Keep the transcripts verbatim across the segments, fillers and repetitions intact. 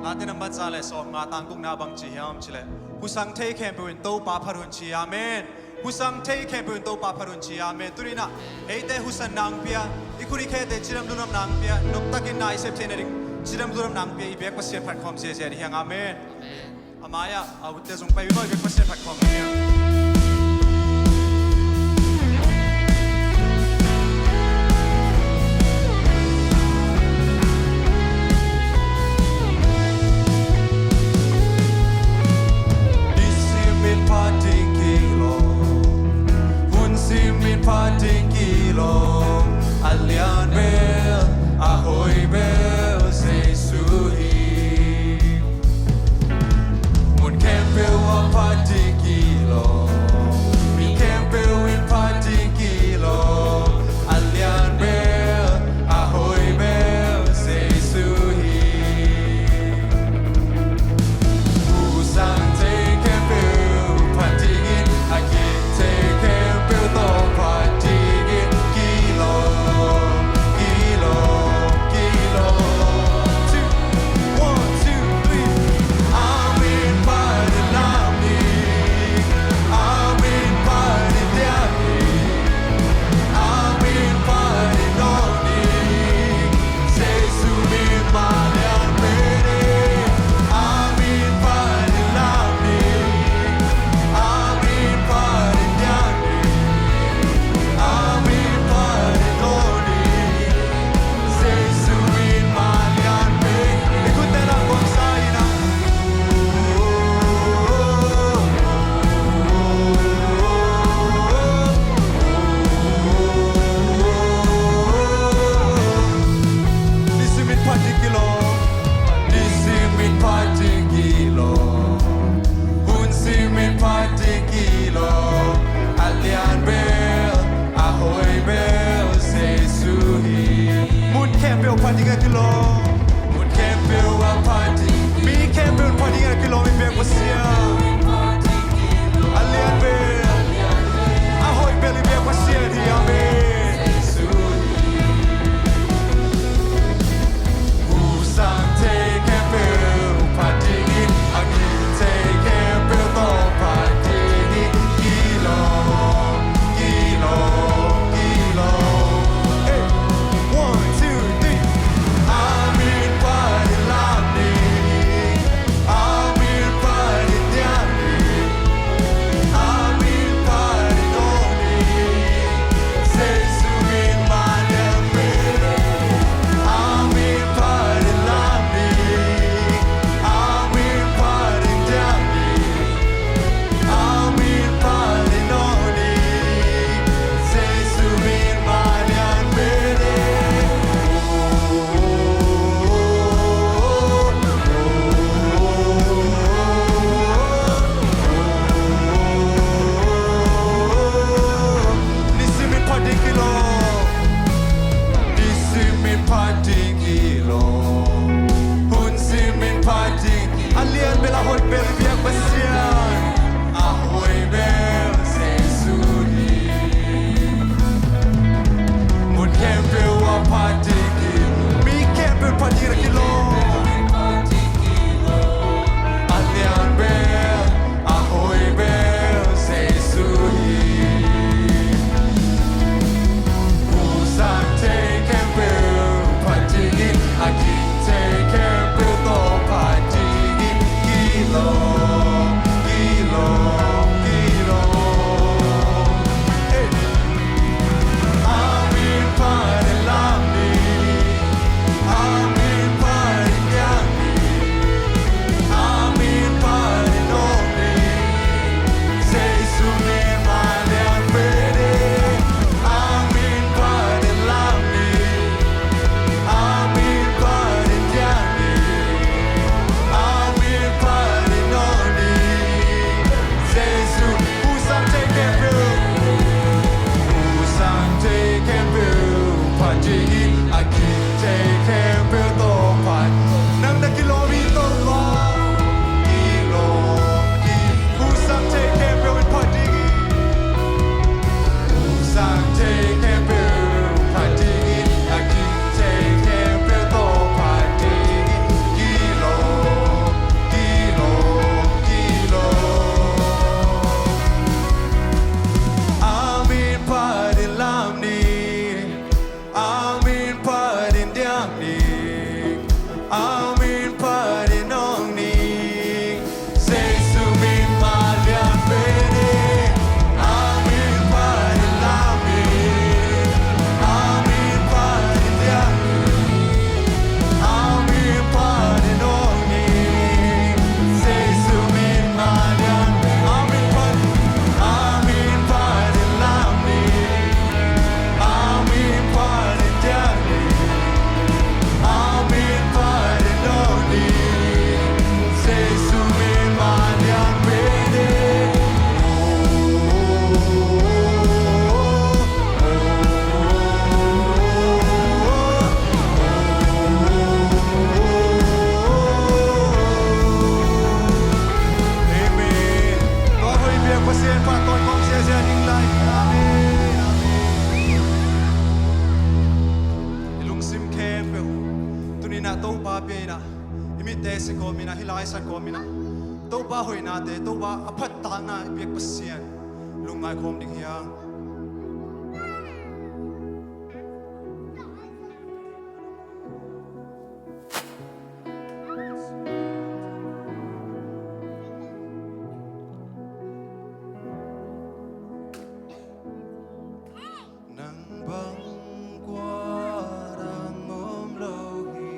Late nambat za le sawmnga, tang gukna bang ci hiam cih leh, husang thei khempeuh in Topa phat un ci. Amen. Husang thei khempeuh in Topa phat un ci. Amen. Tuni-in ah eite husan nang pia, i khut i khete cidam ludam nang pia, noptakin na i sep theihna ding cidam ludam nang pia i biak Pasian phat khawm ziahziah ding hi hang. Amen. Amen. A mai-ah a utte zong pai un, i biak Pasian phat khawm ding hi hang. Nisim in phat ding kilawm, hun sim in phat ding kilawm, a lian bel, a hoih bel Jesu hi. Mun khempeuh ah phat ding kilawm, mi khempeuh in phat ding kilawm, a lian bel, a hoih bel Jesu hi. Husang thei khempeuh phat dingin, a gim thei khempeuh tawh phat dingin kilawm, kilawm, kilawm. Two, one, two, three. Amen, phat in lam ni. Amen, phat in diak ni. Amen, phat in nawn ni. Jesu min mah lian pen hi. Amen, phat in lam ni. Amen, phat in diak ni. Amen, phat in nawn ni. Jesu min mah lian pen hi. I khutte lam kong sa in ah. Nisim in phat ding kilawm, nisim in phat ding kilawm, hun sim in phat ding kilawm, a lian bel, a hoih bel Jesu hi. Mun khempeuh phat ding a kilawm, mun khempeuh ah phat ding, mi khempeuh phat ding a kilawm, i biak Pasian. A lian bel, a hoih bel i biak Pasian hi. Amen. Husang thei khempeuh phat dingin, a gim thei khempeuh tawh phat dingin kilawm, kilawm, kilawm. Hey, one, two, three. Amen, phat in lam ni. Amen, phat in diak ni. Amen, phat in nawn ni. Jesu min mah lian pen hi. Amen, phat in lam ni. Amen, phat in diak ni. Amen, phat in nawn ni. Jesu min mah lian pen hi. Nisim in phat ding kilawm, nisim in phat ding kilawm, hun sim in phat ding, a lian bel, a hoih bel i biak Pasian. A hoih bel Jesu hi. Mun khempeuh ah phat ding kilawm, mi khempeuh phat ding kilawm, a lian bel, a hoih bel Jesu hi. Husang thei khempeuh phat dingin, a gim thei khempeuh tawh phat dingin kilawm, Mite si kawmin ah, hih lai sa kawmin ah, Topa hoihnate, Topa a phattakna i piak Pasian lungngai khawm ding hi hang. Nang bang kua dang om lo hi.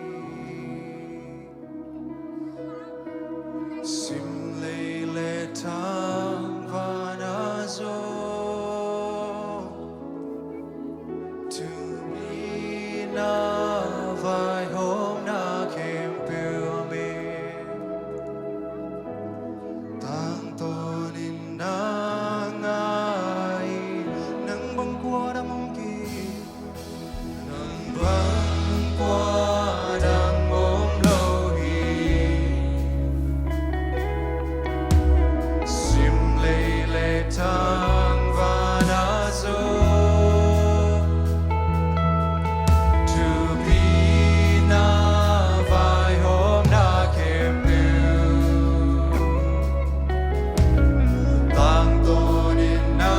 Sim lei le thang van a zong, tuni na vaihawmna khempeuh a min tangtawn in na ngai. Nang bang kua dang om kei, nang bang kua dang om lo hi. Sim lei le thang van a zong, thupi na vaihawmna khempeuh tangtawn in na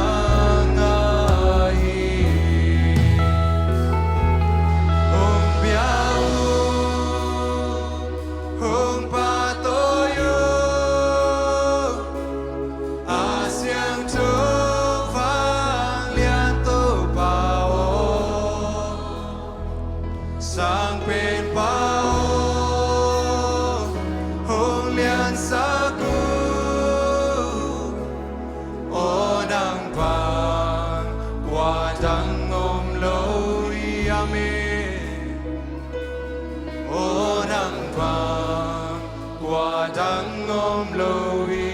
ngai hi. Hong pia uh, hong pahtawi uh, a siangtho vanglian Topa aw, Sang Penpa aw, hong liansak uh. Aw nang bang kua dang om lo hi, amen. Aw nang bang kua dang om lo hi.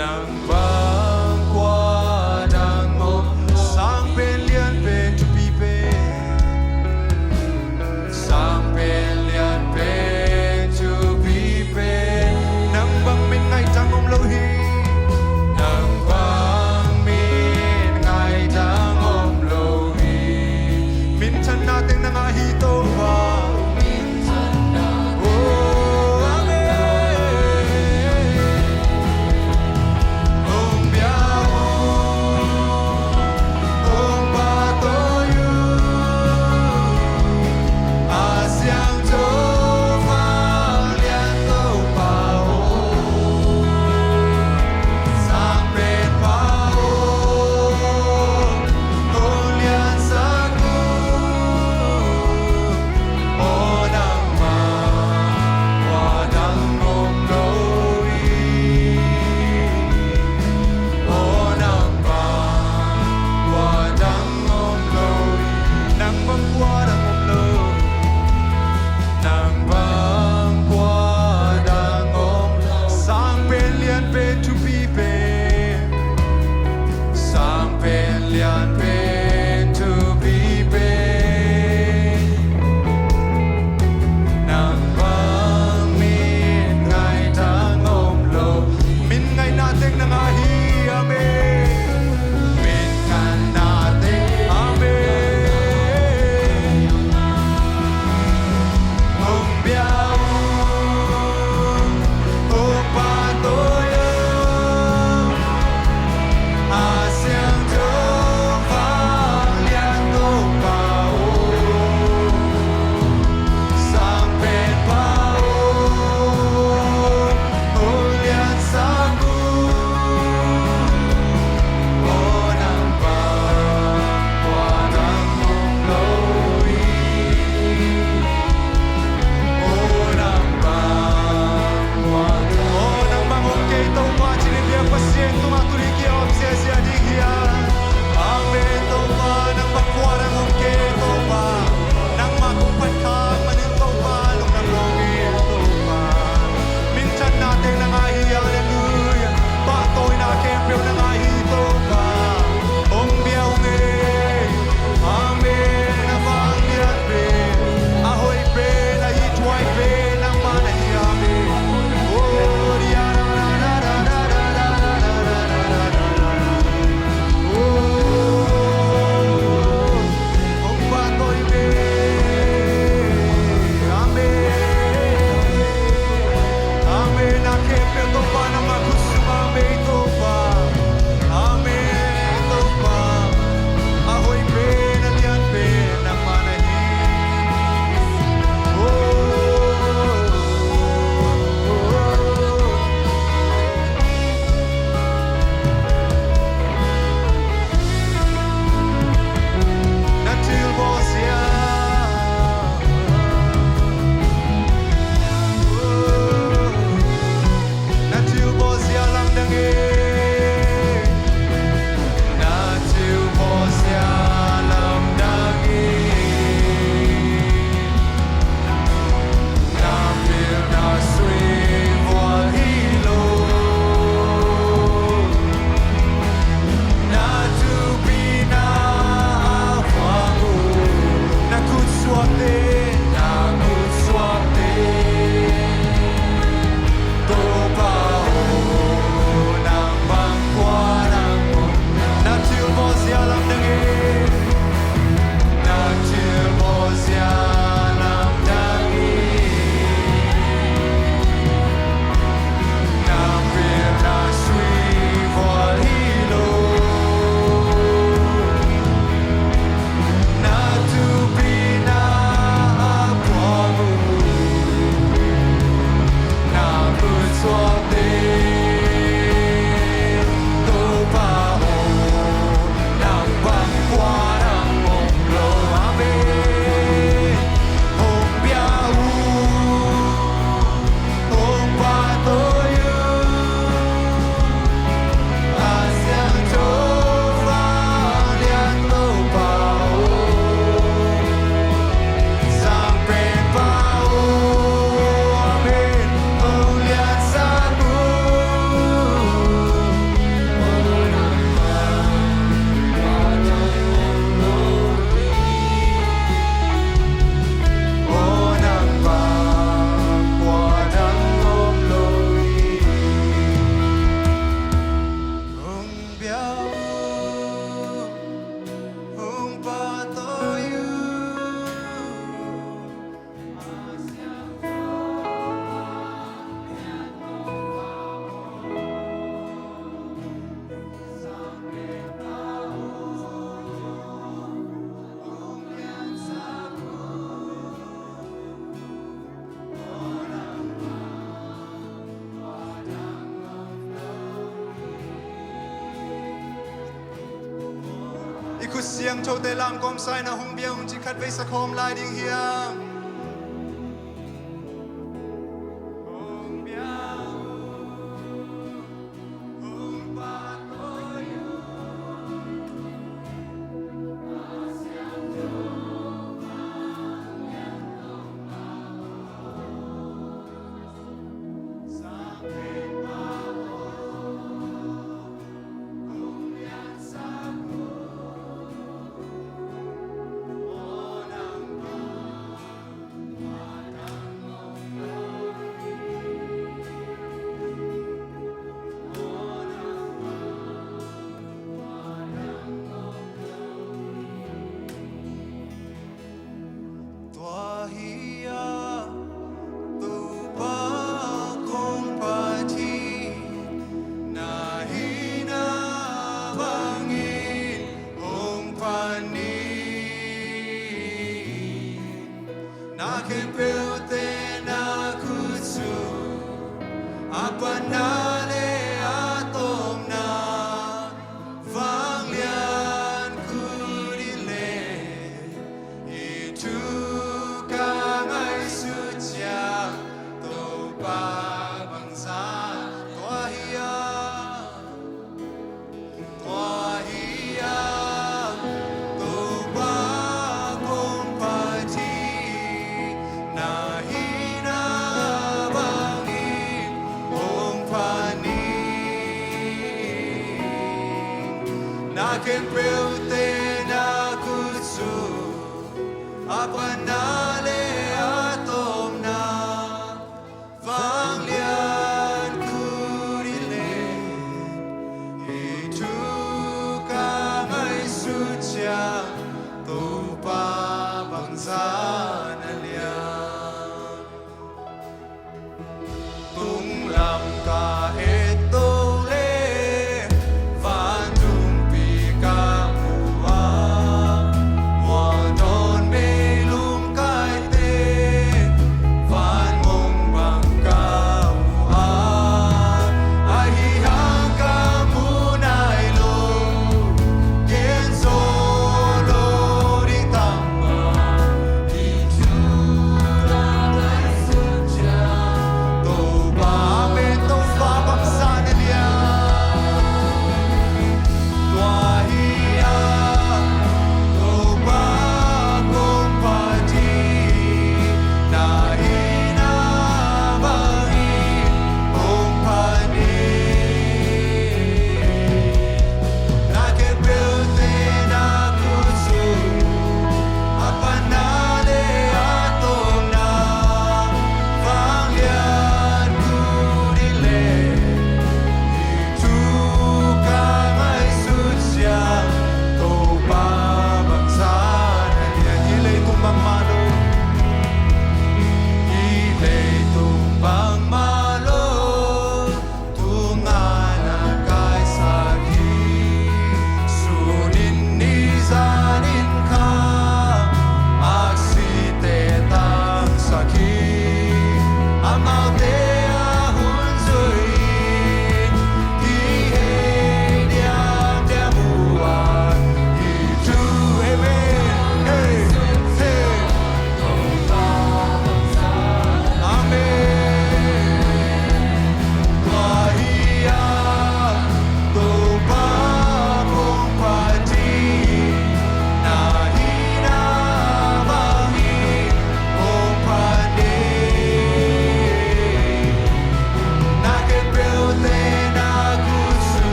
Nang bang kua dang om, Sang Pen, Lian Pen, Thupi Pen, Sang Pen, Lian Pen, Kut siangthote lamkawm sa-in ah hong bia un ci khatvei sa khawm lai ding hiam? Tua hi a, Topa kong Pathian, na hihna bangin hong pan in. Na khempeuhte na kut sung, a panna le a tawpna, vanglian kut in le, i thu ka ngaihsut ciang, Topa bangzah. Tua hi a, tua hi a, Topa kong Pathian, na hihna bangin hong pan in. Na khempeuhte na kut sung, a panna le a tawpna, vanglian kut in le, i thu ka ngaihsut ciang, Topa bangzah na lian. Tunglam ka et to le, vantungpi ka mu a, mual dawn meilung ka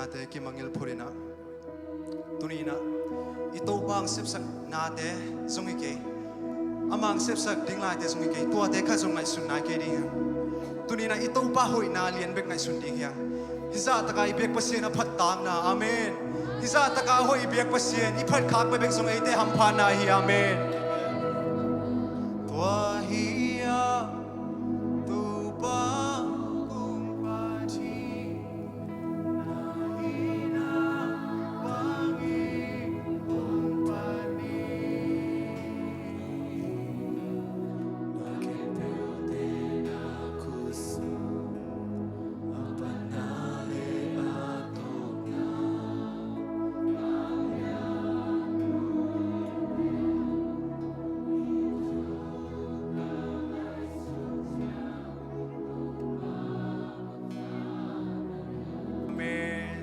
Te kimangil phut inah, tuni inah i Topa hong sepsak nate zong hi kei, ama hong sepsak ding laite zong hi kei, tuate khat zong ngaihsun nai kei ding hi hang. Tuni inah i Topa hoihna lian bek ngaihsun ding hi hang. Hih zahtaka i biak Pasian a phattakna, amen. Hih zahtaka hoih i biak Pasian i phatkhak bekbek zong eite hamphatna hi, amen. Tua hi a Topa kong phat hi. Amen.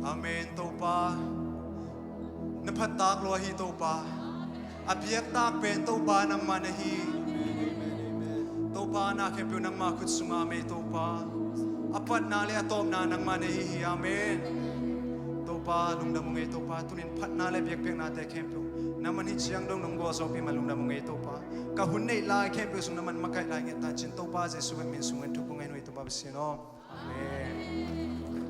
Amen. Topa, na phattak lua hi Topa. A biaktak pen Topa nangmah na hi. Topa, na khempeuh nangmah khut sungah a mei Topa. A patna le a tawpna nangmah na hi hi. Amen. Topa, lungdam ung ei Topa. Tunin phatna le biakpiaknate khempeuh na man hi ciang dong nong gualzawhpih mah lungdam ung ei Topa. Ka hun neih lai khempeuh sung na man makaih lai nget ta cin Topa Jesuh min sungin thupung ei nuai Topa Pasian aw. Amen.